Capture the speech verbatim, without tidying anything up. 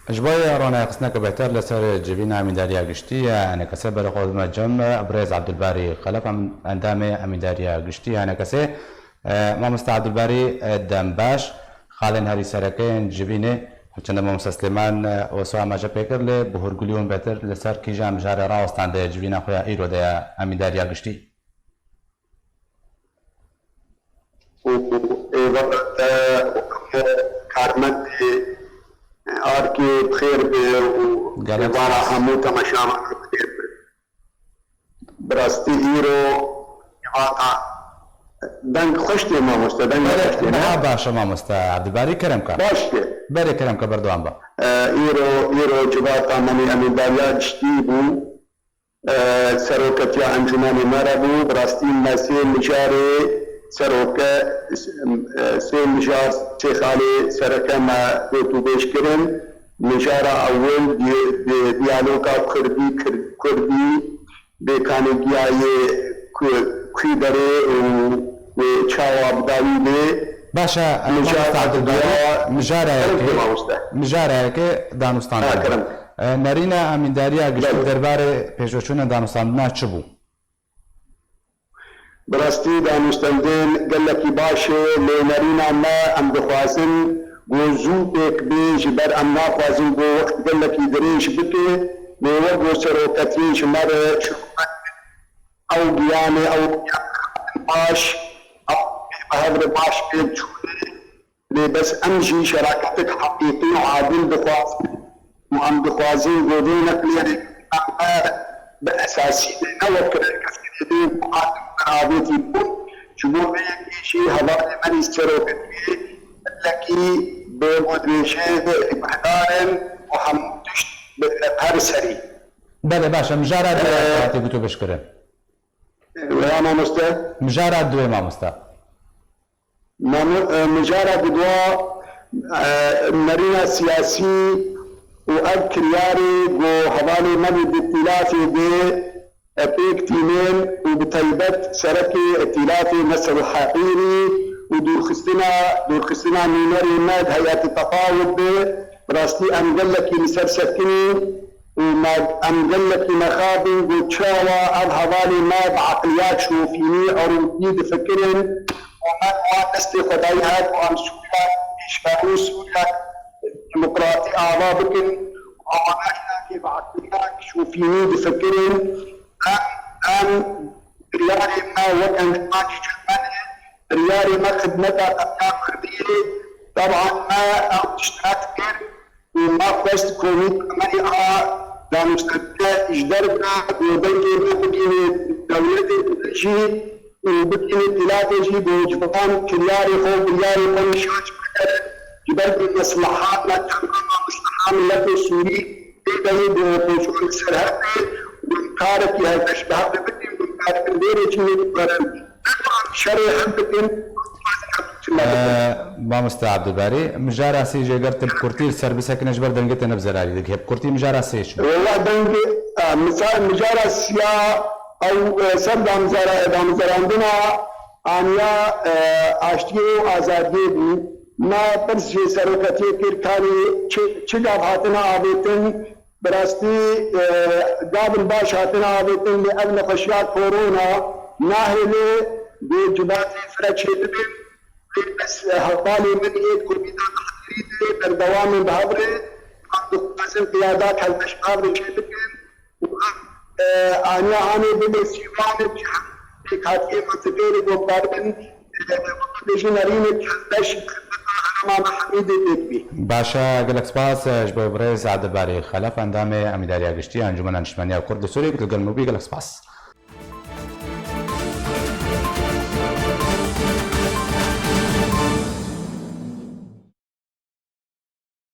Ji bo ronayxistineke bêhtir li ser civîna Emîndariya Giştî ya ENKSê berê xwe dime cem Birêz Ebdulbarî Xelef, em-, endamê Emîndariya Giştî ya ENKSê. E, Mamoste Ebdulbarî, e, dem baş. Xalên herî sereke yên civînê, çende Mamoste Silêman, e, wesa amaje pê kir, lê bi hûrgulî hûn bêhtir li ser kîjan mijarê rawestandê civîna xwe ya îro de ya Emîndariya Giştî? û êvarê te û hemû karmendê Arkê bi xêr be û Gelek êvara spas. Hemû temaşevanê bi xêr be. Bi rastî îro civata deng xweş tê mamoste, deng Belê, xweş tê ne? Niha baş e mamoste Ebdulbarî, kerem ke. Baş tê. Belê, kerem ke, berdewam be. E, îro, îro civata me nê Emîndariya Giştî bû. E, seroketiya encûmenê me re bû. Bi rastî me sê mijarê seroke, e, sê mijar, sê xalê sereke me gotûbêj kirin. Mijara ewil di-, di-, diyaloga kurdî, kir-, kurdî, bêkanîgiya yê ku-, kû derê û wê çawa bi dawî bê. Baş e, Mijar Mamoste Ebdulbarî, Ebdulbarî, mijareyeke, kerem mamoste. Mijareyeke danûstandin. Ha, kerem. E, nerîna Emîndariya Giştî Belê. Derbarê pêşveçûna danûstandina çi bû? Bi rastî danûstandin gelekî baş e, lê nerîna me em dixwazin ku zû pêk bê, ji ber em naxwazin ku wext gelekî dirêj bike, lê wek ku seroketiyê ji me re ji ew giyanê, ew giyanê baş, ew bi hev re baş pê çûne. Lê bes em jî şeraketek heqîqî û adil dixwazin û em dixwazin ku vê nexliyerê me bi esasî be, ne wek kirekeskerê dê û ku hatin me avêtî bûn. Ji bo vê yekê jî hevalê me nî seroketiyê gelekî bi xwe dirêjê guhdar in û hemû tişt bi her serî. Belê, baş e. Mijara dê Ee, hatiye gotûbêjkirin. Ya mamoste? Mijara duyê mamoste. Mamu-, e, mijara didwa, e, nerîna siyasî û ev kiryarê ku hevalê me li di tîlatê de, e, pêk tînin û bi taybet serekê tîlatê Nesr Heqîrî û dûrxistina, dûrxistina nûnerê me di heyetê tefawit de, bi rastî em gelekî li ser sekinî û me, em gelekî mexabin ku çawa ev hevalê me bi eqliyat şofînî, erotî difikirin û me wan destê xwe dayî her ku em Sûriya pêşberû Sûriya demokratî ava bikin û wana îna kê bi eqliyat şofînî difikirin. Em, em biryarê me wek endamekî Çermenê, biryarê me xidmeta qediya Kurdî ye. Teban me ew tişt red kir. û me xwest komî temenî a danûstandinê ji derve ku dengê me bigihîne dewletê jî û bigihîne tîlatê jî ku ji van kiryarê xwe û biryarê xwe nîşan ji me derin. Ji ber ku mesleha me, temama mesleha miletê Sûrî tê de ye ku opozîsyon li ser hev be û em karekî hevbeş bi hev re bikin, em karikin vê rêçînê biguherin. Şerê hev bikin, Ee, Mamoste Abdulbarî, mijara sê jê ger tu bi kurtî li ser bisekine ji ber dengê te ne bi zerarî digihê. Bi kurtî mijara sê çi bû? Wela dengê, e, misa-, mijara siya ew, e, ser damzara-, damzerandina aniya, e, aştiyê û azadiyê bû. Me pirs jê seroketiyê kir, karê çi, çi gav hatine avêtin, Bi rastî, e, gavin baş hatine avêtin, lê ev nexweşiya korona nahêle ku civatê fire çêbibin. Lê bes, e, hevalê min ê Kovîda nehtirî de berdewam in bi hev re. Em dixwazin qiyada kelbeş bi hev re çêbikin û em, e, aniya hanê bibe sîvan in ji hemû pêkhatiyê mentiqê re ku em karibin, e, bêjin nerînek kelbeş xizmeta herêma me hemî dê pêk bî. Baş e, gelek spas, e, ji bo birêz Abdulbarî Xelef, endamê Emîdariya Giştî ya Encûmena Niştmeniya Kurd li Sûriyê ku tu li gel me bûyî, gelek spas.